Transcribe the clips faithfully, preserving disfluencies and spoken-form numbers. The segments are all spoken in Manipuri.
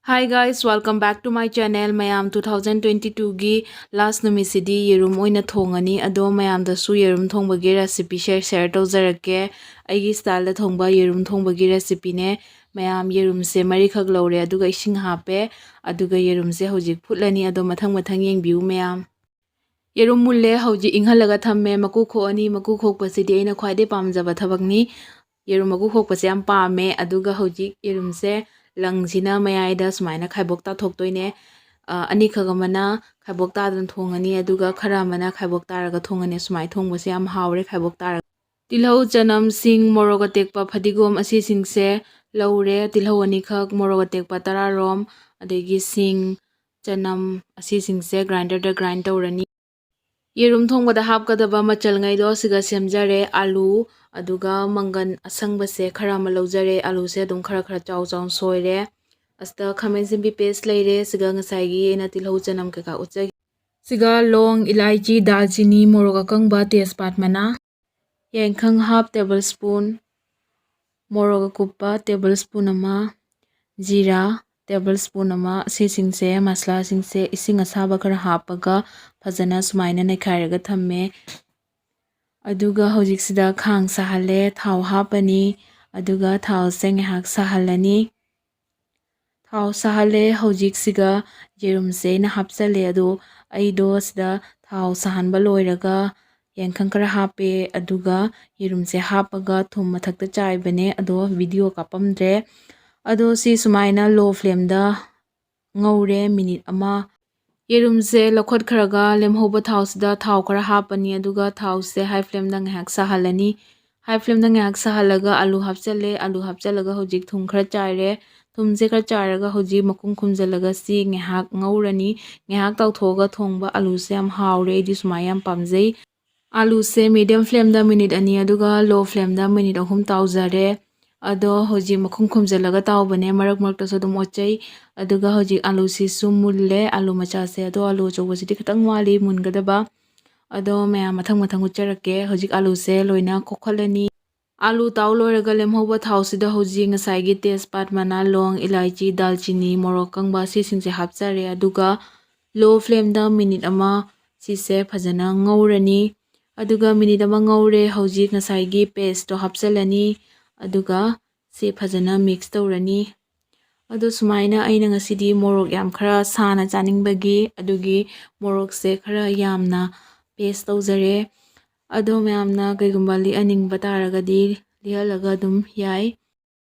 Hi guys, welcome back to my channel. ꯃꯌꯥꯝ, two thousand twenty-two ꯒꯤ last ꯅꯨꯃꯤꯠꯁꯤꯗꯤ ꯌꯦꯔꯨꯝ ꯑꯣꯏꯅ ꯊꯣꯡꯉꯅꯤ꯫ ꯑꯗꯣ ꯃꯌꯥꯝꯗꯁꯨ ꯌꯦꯔꯨꯝ ꯊꯣꯡꯕꯒꯤ recipe share share ꯇꯧꯖꯔꯛꯀꯦ꯫ ꯑꯩꯒꯤ styleꯗ ꯊꯣꯡꯕ ꯌꯦꯔꯨꯝ ꯊꯣꯡꯕꯒꯤ recipeꯅꯦ꯫ ꯃꯌꯥꯝ, ꯌꯦꯔꯨꯝꯁꯦ ꯃꯔꯤꯈꯛ ꯂꯧꯔꯦ, ꯑꯗꯨꯒ ꯏꯁꯤꯡ ꯍꯥꯞꯄꯦ꯫ ꯑꯗꯨꯒ ꯌꯦꯔꯨꯝꯁꯦ ꯍꯧꯖꯤꯛ ꯐꯨꯠꯂꯅꯤ꯫ ꯑꯗꯣ ꯃꯊꯪ ꯃꯊꯪ ꯌꯦꯡꯕꯤꯌꯨ ꯃꯌꯥꯝ꯫ ꯌꯦꯔꯨꯝ ꯃꯨꯜꯂꯦ, ꯍꯧꯖꯤꯛ ꯏꯪꯍꯜꯂꯒ ꯊꯝꯃꯦ꯫ ꯃꯀꯨ ꯈꯣꯛꯑꯅꯤ꯫ ꯃꯀꯨ ꯈꯣꯛꯄꯁꯤꯗꯤ ꯑꯩꯅ ꯈ꯭ꯋꯥꯏꯗꯩ ꯄꯥꯝꯖꯕ ꯊꯕꯛꯅꯤ꯫ ꯌꯦꯔꯨꯝ ꯃꯀꯨ ꯈꯣꯛꯄꯁꯦ ꯌꯥꯝ ꯄꯥꯝꯃꯦ꯫ ꯑꯗꯨꯒ ꯍꯧꯖꯤꯛ ꯌꯦꯔꯨꯝꯁꯦ ꯂꯪꯁꯤꯅ ꯃꯌꯥꯏꯗ ꯁꯨꯃꯥꯏꯅ ꯈꯥꯏꯕꯣꯛ ꯇꯥꯊꯣꯛꯇꯣꯏꯅꯦ꯫ ꯑ, ꯑꯅꯤꯈꯛ ꯑꯃꯅ ꯈꯥꯏꯕꯣꯛ ꯇꯥꯗꯅ ꯊꯣꯡꯉꯅꯤ, ꯑꯗꯨꯒ ꯈꯔ ꯑꯃꯅ ꯈꯥꯏꯕꯣꯛ ꯇꯥꯔꯒ ꯊꯣꯡꯉꯅꯤ꯫ ꯁꯨꯃꯥꯏꯅ ꯊꯣꯡꯕꯁꯦ ꯌꯥꯝ ꯍꯥꯎꯔꯦ ꯈꯥꯏꯕꯣꯛ ꯇꯥꯔꯒ꯫ ꯇꯤꯜꯍꯧ, ꯆꯅꯝ, ꯁꯤꯡ, ꯃꯣꯔꯣꯛ ꯑꯇꯦꯛꯄ, ꯐꯗꯤꯒꯣꯝ ꯑꯁꯤꯁꯤꯡꯁꯦ ꯂꯧꯔꯦ꯫ ꯇꯤꯜꯍꯧ ꯑꯅꯤꯈꯛ, ꯃꯣꯔꯣꯛ ꯑꯇꯦꯛꯄ ꯇꯔꯥꯔꯣꯝ, ꯑꯗꯒꯤ ꯁꯤꯡ, ꯆꯅꯝ ꯑꯁꯤꯁꯤꯡꯁꯦ grinderꯗ grind ꯇꯧꯔꯅꯤ꯫ ꯌꯦꯔꯨꯝ ꯊꯣꯡꯕꯗ ꯍꯥꯞꯀꯗꯕ ꯃꯆꯜꯉꯩꯗꯣ ꯁꯤꯒ ꯁꯦꯝꯖꯔꯦ꯫ ꯑꯥꯂꯨ, ꯑꯗꯨꯒ ꯃꯪꯒꯟ ꯑꯁꯪꯕꯁꯦ ꯈꯔ ꯑꯃ ꯂꯧꯖꯔꯦ꯫ ꯑꯥꯂꯨꯁꯦ ꯑꯗꯨꯝ ꯈꯔ ꯈꯔ ꯆꯥꯎ ꯆꯥꯎꯅ ꯁꯣꯏꯔꯦ꯫ ꯑꯁꯤꯗ ꯈꯥꯃꯦꯟ ꯑꯁꯤꯟꯕꯤ paste ꯂꯩꯔꯦ꯫ ꯁꯤꯒ ꯉꯁꯥꯏꯒꯤ ꯑꯩꯅ ꯇꯤꯜꯍꯧ, ꯆꯅꯝ ꯀꯩꯀꯥ ꯎꯠꯆꯈꯤ꯫ ꯁꯤꯒ ꯂꯣꯡ, ꯏꯂꯥꯏꯆꯤ, ꯗꯥꯜꯆꯤꯅꯤ, ꯃꯣꯔꯣꯛ ꯑꯀꯪꯕ, ꯇꯦꯖꯄꯥꯠ ꯃꯅꯥ, ꯌꯥꯏꯉꯪ half table spoon, ꯃꯣꯔꯣꯛ ꯑꯀꯨꯞꯄ table spoon ꯑꯃ, ꯖꯤꯔꯥ table spoon ꯑꯃ, ꯑꯁꯤꯁꯤꯡꯁꯦ, ꯃꯁꯂꯥꯁꯤꯡꯁꯦ ꯏꯁꯤꯡ ꯑꯁꯥꯕ ꯈꯔ ꯍꯥꯞꯄꯒ ꯐꯖꯅ ꯁꯨꯃꯥꯏꯅ ꯅꯩꯈꯥꯏꯔꯒ ꯊꯝꯃꯦ꯫ ꯑꯗꯨꯒ ꯍꯧꯖꯤꯛꯁꯤꯗ ꯈꯥꯡ ꯁꯥꯍꯜꯂꯦ, ꯊꯥꯎ ꯍꯥꯞꯄꯅꯤ, ꯑꯗꯨꯒ ꯊꯥꯎꯁꯦ ꯉꯥꯏꯍꯥꯛ ꯁꯥꯍꯜꯂꯅꯤ꯫ ꯊꯥꯎ ꯁꯥꯍꯜꯂꯦ꯫ ꯍꯧꯖꯤꯛꯁꯤꯒ ꯌꯦꯔꯨꯝꯁꯦ ꯑꯩꯅ ꯍꯥꯞꯆꯜꯂꯦ꯫ ꯑꯗꯣ ꯑꯩꯗꯣ ꯁꯤꯗ ꯊꯥꯎ ꯁꯥꯍꯟꯕ ꯂꯣꯏꯔꯒ ꯌꯥꯏꯉꯪ ꯈꯔ ꯍꯥꯞꯄꯦ, ꯑꯗꯨꯒ ꯌꯦꯔꯨꯝꯁꯦ ꯍꯥꯞꯄꯒ ꯊꯨꯝ ꯃꯊꯛꯇ ꯆꯥꯏꯕꯅꯦ꯫ ꯑꯗꯣ video ꯀꯥꯞꯄꯝꯗ꯭ꯔꯦ꯫ ꯑꯗꯣ ꯁꯤ ꯁꯨꯃꯥꯏꯅ low flameꯗ ꯉꯧꯔꯦ minute ꯑꯃ꯫ ꯌꯦꯔꯨꯝꯁꯦ ꯂꯧꯈꯠꯈ꯭ꯔꯒ ꯂꯦꯝꯍꯧꯕ ꯊꯥꯎꯁꯤꯗ ꯊꯥꯎ ꯈꯔ ꯍꯥꯞꯄꯅꯤ, ꯑꯗꯨꯒ ꯊꯥꯎꯁꯦ high flameꯗ ꯉꯥꯏꯍꯥꯛ ꯁꯥꯍꯜꯂꯅꯤ꯫ High flameꯗ ꯉꯥꯏꯍꯥꯛ ꯁꯥꯍꯜꯂꯒ ꯑꯥꯂꯨ ꯍꯥꯞꯆꯜꯂꯦ꯫ ꯑꯥꯂꯨ ꯍꯥꯞꯆꯜꯂꯒ ꯍꯧꯖꯤꯛ ꯊꯨꯝ ꯈꯔ ꯆꯥꯏꯔꯦ꯫ ꯊꯨꯝꯁꯦ ꯈꯔ ꯆꯥꯏꯔꯒ ꯍꯧꯖꯤꯛ ꯃꯈꯨꯝ ꯈꯨꯝꯖꯤꯜꯂꯒ ꯁꯤ ꯉꯥꯏꯍꯥꯛ ꯉꯧꯔꯅꯤ꯫ ꯉꯥꯏꯍꯥꯛ ꯇꯥꯎꯊꯣꯛꯑꯒ ꯊꯣꯡꯕ ꯑꯥꯂꯨꯁꯦ ꯌꯥꯝ ꯍꯥꯎꯔꯦ, ꯑꯩꯗꯤ ꯁꯨꯃꯥꯏꯅ ꯌꯥꯝ ꯄꯥꯝꯖꯩ꯫ ꯑꯥꯂꯨꯁꯦ medium flameꯗ minute ꯑꯅꯤ, ꯑꯗꯨꯒ low flameꯗ minute ꯑꯍꯨꯝ ꯇꯥꯎꯖꯔꯦ꯫ ꯑꯗꯣ ꯍꯧꯖꯤꯛ ꯃꯈꯨꯝ ꯈꯨꯝꯖꯤꯜꯂꯒ ꯇꯥꯎꯕꯅꯦ, ꯃꯔꯛ ꯃꯔꯛꯇꯁꯨ ꯑꯗꯨꯝ ꯑꯣꯠꯆꯩ꯫ ꯑꯗꯨꯒ ꯍꯧꯖꯤꯛ ꯑꯥꯂꯨꯁꯤꯁꯨ ꯃꯨꯜꯂꯦ, ꯑꯥꯂꯨ ꯃꯆꯥꯁꯦ꯫ ꯑꯗꯣ ꯑꯥꯂꯨ ꯑꯆꯧꯕꯁꯤꯗꯤ ꯈꯤꯇꯪ ꯋꯥꯠꯂꯤ ꯃꯨꯟꯒꯗꯕ꯫ ꯑꯗꯣ ꯃꯌꯥꯝ, ꯃꯊꯪ ꯃꯊꯪ ꯎꯠꯆꯔꯛꯀꯦ꯫ ꯍꯧꯖꯤꯛ ꯑꯥꯂꯨꯁꯦ ꯂꯣꯏꯅ ꯀꯣꯛꯍꯜꯂꯅꯤ꯫ ꯑꯥꯂꯨ ꯇꯥꯎ ꯂꯣꯏꯔꯒ ꯂꯦꯝꯍꯧꯕ ꯊꯥꯎꯁꯤꯗ ꯍꯧꯖꯤꯛ ꯉꯁꯥꯏꯒꯤ ꯇꯦꯖꯄꯥꯠ, ꯃꯅꯥ, ꯂꯣꯡ, ꯏꯂꯥꯏꯆꯤ, ꯗꯥꯜꯆꯤꯅꯤ, ꯃꯣꯔꯣꯛ ꯀꯪꯕ, ꯁꯤꯁꯤꯡꯁꯦ ꯍꯥꯞꯆꯔꯦ꯫ ꯑꯗꯨꯒ low flameꯗ ꯃꯤꯅꯤꯠ ꯑꯃ ꯁꯤꯁꯦ ꯐꯖꯅ ꯉꯧꯔꯅꯤ꯫ ꯑꯗꯨꯒ ꯃꯤꯅꯤꯠ ꯑꯃ ꯉꯧꯔꯦ꯫ ꯍꯧꯖꯤꯛ ꯉꯁꯥꯏꯒꯤ pasteꯇꯣ ꯍꯥꯞꯆꯤꯜꯂꯅꯤ꯫ ꯑꯗꯨꯒ ꯁꯤ ꯐꯖꯅ mix ꯇꯧꯔꯅꯤ꯫ ꯑꯗꯣ ꯁꯨꯃꯥꯏꯅ ꯑꯩꯅ ꯉꯁꯤꯗꯤ ꯃꯣꯔꯣꯛ ꯌꯥꯝ ꯈꯔ ꯁꯥꯅ ꯆꯥꯅꯤꯡꯕꯒꯤ ꯑꯗꯨꯒꯤ ꯃꯣꯔꯣꯛꯁꯦ ꯈꯔ ꯌꯥꯝꯅ paste ꯇꯧꯖꯔꯦ꯫ ꯑꯗꯣ ꯃꯌꯥꯝꯅ ꯀꯩꯒꯨꯝꯕ ꯂꯤꯛꯍꯟꯅꯤꯡꯕ ꯇꯥꯔꯒꯗꯤ ꯂꯤꯛꯍꯜꯂꯒ ꯑꯗꯨꯝ ꯌꯥꯏ꯫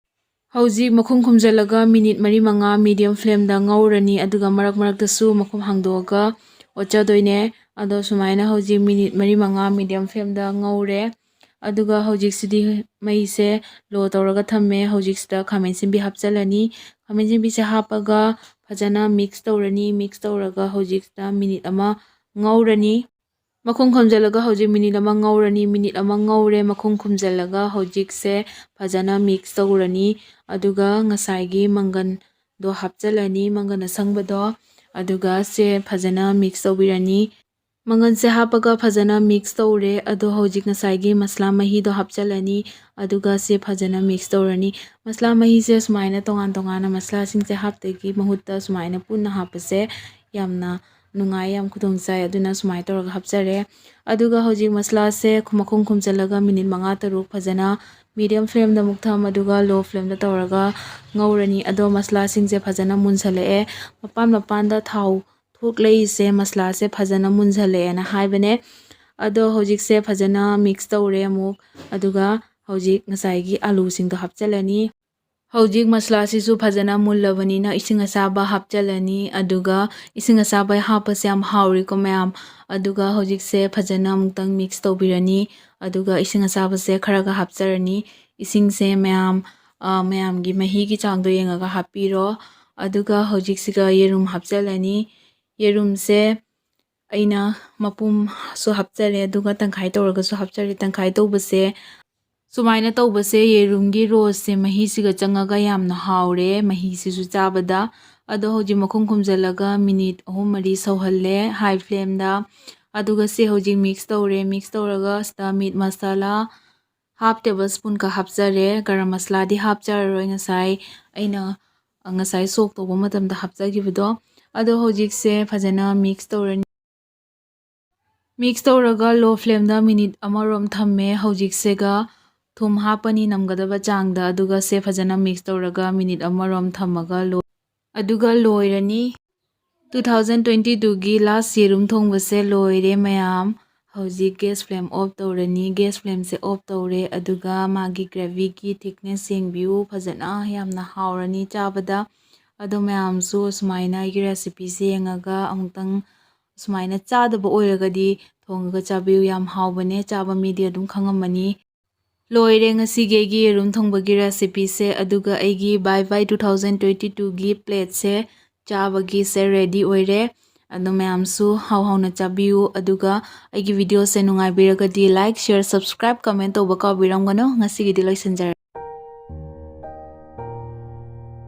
ꯍꯧꯖꯤꯛ ꯃꯈꯨꯝ ꯈꯨꯝꯖꯤꯜꯂꯒ ꯃꯤꯅꯤꯠ ꯃꯔꯤ ꯃꯉꯥ medium flameꯗ ꯉꯧꯔꯅꯤ꯫ ꯑꯗꯨꯒ ꯃꯔꯛ ꯃꯔꯛꯇꯁꯨ ꯃꯈꯨꯝ ꯍꯥꯡꯗꯣꯛꯑꯒ ꯑꯣꯠꯆꯗꯣꯏꯅꯦ꯫ ꯑꯗꯣ ꯁꯨꯃꯥꯏꯅ ꯍꯧꯖꯤꯛ ꯃꯤꯅꯤꯠ ꯃꯔꯤ ꯃꯉꯥ medium flameꯗ ꯉꯧꯔꯦ꯫ ꯑꯗꯨꯒ ꯍꯧꯖꯤꯛꯁꯤꯗꯤ ꯃꯩꯁꯦ low ꯇꯧꯔꯒ ꯊꯝꯃꯦ꯫ ꯍꯧꯖꯤꯛꯁꯤꯗ ꯈꯥꯃꯦꯟ ꯑꯁꯤꯟꯕꯤ ꯍꯥꯞꯆꯤꯜꯂꯅꯤ꯫ ꯈꯥꯃꯦꯟ ꯑꯁꯤꯟꯕꯤꯁꯦ ꯍꯥꯞꯄꯒ ꯐꯖꯅ mix ꯇꯧꯔꯅꯤ꯫ Mix ꯇꯧꯔꯒ ꯍꯧꯖꯤꯛꯁꯤꯗ ꯃꯤꯅꯤꯠ ꯑꯃ ꯉꯧꯔꯅꯤ꯫ ꯃꯈꯨꯝ ꯈꯨꯝꯖꯤꯜꯂꯒ ꯍꯧꯖꯤꯛ ꯃꯤꯅꯤꯠ ꯑꯃ ꯉꯧꯔꯅꯤ꯫ ꯃꯤꯅꯤꯠ ꯑꯃ ꯉꯧꯔꯦ꯫ ꯃꯈꯨꯝ ꯈꯨꯝꯖꯤꯜꯂꯒ ꯍꯧꯖꯤꯛꯁꯦ ꯐꯖꯅ mix ꯇꯧꯔꯅꯤ꯫ ꯑꯗꯨꯒ ꯉꯁꯥꯏꯒꯤ ꯃꯪꯒꯟꯗꯣ ꯍꯥꯞꯆꯤꯜꯂꯅꯤ, ꯃꯪꯒꯟ ꯑꯁꯪꯕꯗꯣ꯫ ꯑꯗꯨꯒ ꯁꯦ ꯐꯖꯅ mix ꯇꯧꯕꯤꯔꯅꯤ꯫ ꯃꯪꯒꯟꯁꯦ ꯍꯥꯞꯄꯒ ꯐꯖꯅ mix ꯇꯧꯔꯦ꯫ ꯑꯗꯣ ꯍꯧꯖꯤꯛ ꯉꯁꯥꯏꯒꯤ ꯃꯁꯂꯥ ꯃꯍꯤꯗꯣ ꯍꯥꯞꯆꯤꯜꯂꯅꯤ꯫ ꯑꯗꯨꯒ ꯁꯦ ꯐꯖꯅ mix ꯇꯧꯔꯅꯤ꯫ ꯃꯁꯂꯥ ꯃꯍꯤꯁꯦ ꯁꯨꯃꯥꯏꯅ ꯇꯣꯉꯥꯟ ꯇꯣꯉꯥꯟꯅ ꯃꯁꯂꯥꯁꯤꯡꯁꯦ ꯍꯥꯞꯇꯒꯤ ꯃꯍꯨꯠꯇ ꯁꯨꯃꯥꯏꯅ ꯄꯨꯟꯅ ꯍꯥꯞꯄꯁꯦ ꯌꯥꯝꯅ ꯅꯨꯡꯉꯥꯏ, ꯌꯥꯝ ꯈꯨꯗꯣꯡ ꯆꯥꯏ꯫ ꯑꯗꯨꯅ ꯁꯨꯃꯥꯏꯅ ꯇꯧꯔꯒ ꯍꯥꯞꯆꯔꯦ꯫ ꯑꯗꯨꯒ ꯍꯧꯖꯤꯛ ꯃꯁꯂꯥꯁꯦ ꯈꯨ-, ꯃꯈꯨꯝ ꯈꯨꯝꯖꯤꯜꯂꯒ ꯃꯤꯅꯤꯠ ꯃꯉꯥ ꯇꯔꯨꯛ ꯐꯖꯅ medium flameꯗ ꯑꯃꯨꯛ ꯊꯝ, ꯑꯗꯨꯒ low flameꯗ ꯇꯧꯔꯒ ꯉꯧꯔꯅꯤ꯫ ꯑꯗꯣ ꯃꯁꯂꯥꯁꯤꯡꯁꯦ ꯐꯖꯅ ꯃꯨꯟꯁꯜꯂꯛꯑꯦ꯫ ꯃꯄꯥꯟ ꯃꯄꯥꯟꯗ ꯊꯥꯎ ꯊꯣꯛꯂꯛꯏꯁꯦ ꯃꯁꯂꯥꯁꯦ ꯐꯖꯅ ꯃꯨꯟꯁꯜꯂꯛꯑꯦꯅ ꯍꯥꯏꯕꯅꯦ꯫ ꯑꯗꯣ ꯍꯧꯖꯤꯛꯁꯦ ꯐꯖꯅ mix ꯇꯧꯔꯦ ꯑꯃꯨꯛ꯫ ꯑꯗꯨꯒ ꯍꯧꯖꯤꯛ ꯉꯁꯥꯏꯒꯤ ꯑꯥꯂꯨꯁꯤꯡꯗꯣ ꯍꯥꯞꯆꯤꯜꯂꯅꯤ꯫ ꯍꯧꯖꯤꯛ ꯃꯁꯂꯥꯁꯤꯁꯨ ꯐꯖꯅ ꯃꯨꯜꯂꯕꯅꯤꯅ ꯏꯁꯤꯡ ꯑꯁꯥꯕ ꯍꯥꯞꯆꯤꯜꯂꯅꯤ꯫ ꯑꯗꯨꯒ ꯏꯁꯤꯡ ꯑꯁꯥꯕ ꯍꯥꯞꯄꯁꯦ ꯌꯥꯝ ꯍꯥꯎꯔꯤꯀꯣ ꯃꯌꯥꯝ꯫ ꯑꯗꯨꯒ ꯍꯧꯖꯤꯛꯁꯦ ꯐꯖꯅ ꯑꯃꯨꯛꯇꯪ mix ꯇꯧꯕꯤꯔꯅꯤ꯫ ꯑꯗꯨꯒ ꯏꯁꯤꯡ ꯑꯁꯥꯕꯁꯦ ꯈꯔꯒ ꯍꯥꯞꯆꯔꯅꯤ꯫ ꯏꯁꯤꯡꯁꯦ ꯃꯌꯥꯝ, ꯑ, ꯃꯌꯥꯝꯒꯤ ꯃꯍꯤꯒꯤ ꯆꯥꯡꯗꯣ ꯌꯦꯡꯉꯒ ꯍꯥꯞꯄꯤꯔꯣ꯫ ꯑꯗꯨꯒ ꯍꯧꯖꯤꯛꯁꯤꯒ ꯌꯦꯔꯨꯝ ꯍꯥꯞꯆꯤꯜꯂꯅꯤ꯫ ꯌꯦꯔꯨꯝꯁꯦ ꯑꯩꯅ ꯃꯄꯨꯝꯁꯨ ꯍꯥꯞꯆꯔꯦ, ꯑꯗꯨꯒ ꯇꯪꯈꯥꯏ ꯇꯧꯔꯒꯁꯨ ꯍꯥꯞꯆꯔꯦ꯫ ꯇꯪꯈꯥꯏ ꯇꯧꯕꯁꯦ, ꯁꯨꯃꯥꯏꯅ ꯇꯧꯕꯁꯦ ꯌꯦꯔꯨꯝꯒꯤ ꯔꯣꯁꯁꯦ ꯃꯍꯤꯁꯤꯒ ꯆꯪꯉꯒ ꯌꯥꯝꯅ ꯍꯥꯎꯔꯦ, ꯃꯍꯤꯁꯤꯁꯨ ꯆꯥꯕꯗ꯫ ꯑꯗꯣ ꯍꯧꯖꯤꯛ ꯃꯈꯨꯝ ꯈꯨꯝꯖꯤꯜꯂꯒ ꯃꯤꯅꯤꯠ ꯑꯍꯨꯝ ꯃꯔꯤ ꯁꯧꯍꯜꯂꯦ high flameꯗ꯫ ꯑꯗꯨꯒ ꯁꯦ ꯍꯧꯖꯤꯛ mix ꯇꯧꯔꯦ꯫ Mix ꯇꯧꯔꯒ ꯁꯤꯗ meat masala half table spoon ꯈꯛ ꯍꯥꯞꯆꯔꯦ꯫ ꯒꯔꯝ ꯃꯁꯂꯥꯗꯤ ꯍꯥꯞꯆꯔꯔꯣꯏ, ꯉꯁꯥꯏ ꯑꯩꯅ, ꯑ, ꯉꯁꯥꯏ ꯁꯣꯛ ꯇꯧꯕ ꯃꯇꯝꯗ ꯍꯥꯞꯆꯈꯤꯕꯗꯣ꯫ ꯑꯗꯣ ꯍꯧꯖꯤꯛꯁꯦ ꯐꯖꯅ mix ꯇꯧꯔꯅꯤ꯫ Mix ꯇꯧꯔꯒ low flameꯗ minute ꯑꯃꯔꯣꯝ ꯊꯝꯃꯦ꯫ ꯍꯧꯖꯤꯛꯁꯦꯒ ꯊꯨꯝ ꯍꯥꯞꯄꯅꯤ ꯅꯝꯒꯗꯕ ꯆꯥꯡꯗ, ꯑꯗꯨꯒ ꯁꯦ ꯐꯖꯅ mix ꯇꯧꯔꯒ minute ꯑꯃꯔꯣꯝ ꯊꯝꯃꯒ ꯂꯣ-, ꯑꯗꯨꯒ ꯂꯣꯏꯔꯅꯤ꯫ Two thousand twenty twoꯒꯤ last ꯌꯦꯔꯨꯝ ꯊꯣꯡꯕꯁꯦ ꯂꯣꯏꯔꯦ ꯃꯌꯥꯝ꯫ ꯍꯧꯖꯤꯛ gas flame off ꯇꯧꯔꯅꯤ꯫ Gas flameꯁꯦ off ꯇꯧꯔꯦ, ꯑꯗꯨꯒ ꯃꯥꯒꯤ gravyꯒꯤ thickness ꯌꯦꯡꯕꯤꯌꯨ, ꯐꯖꯅ ꯌꯥꯝꯅ ꯍꯥꯎꯔꯅꯤ ꯆꯥꯕꯗ꯫ ꯑꯗꯣ ꯃꯌꯥꯝꯁꯨ ꯁꯨꯃꯥꯏꯅ ꯑꯩꯒꯤ recipeꯁꯦ ꯌꯦꯡꯉꯒ ꯑꯃꯨꯛꯇꯪ ꯁꯨꯃꯥꯏꯅ ꯆꯥꯗꯕ ꯑꯣꯏꯔꯒꯗꯤ ꯊꯣꯡꯉꯒ ꯆꯥꯕꯤꯌꯨ, ꯌꯥꯝ ꯍꯥꯎꯕꯅꯦ, ꯆꯥꯕ ꯃꯤꯗꯤ ꯑꯗꯨꯝ ꯈꯪꯉꯝꯃꯅꯤ꯫ ꯂꯣꯏꯔꯦ ꯉꯁꯤꯒꯤ ꯑꯩꯒꯤ ꯌꯦꯔꯨꯝ ꯊꯣꯡꯕꯒꯤ recipeꯁꯦ, ꯑꯗꯨꯒ ꯑꯩꯒꯤ bye bye two thousand twenty twoꯒꯤ plateꯁꯦ ꯆꯥꯕꯒꯤꯁꯦ ready ꯑꯣꯏꯔꯦ꯫ ꯑꯗꯣ ꯃꯌꯥꯝꯁꯨ ꯍꯥꯎ ꯍꯥꯎꯅ ꯆꯥꯕꯤꯌꯨ, ꯑꯗꯨꯒ ꯑꯩꯒꯤ videoꯁꯦ ꯅꯨꯡꯉꯥꯏꯕꯤꯔꯒꯗꯤ like, share, subscribe, comment ꯇꯧꯕ ꯀꯥꯎꯕꯤꯔꯝꯒꯅꯨ꯫ ꯉꯁꯤꯒꯤꯗꯤ ꯂꯣꯏꯁꯤꯟꯖꯔꯦ꯫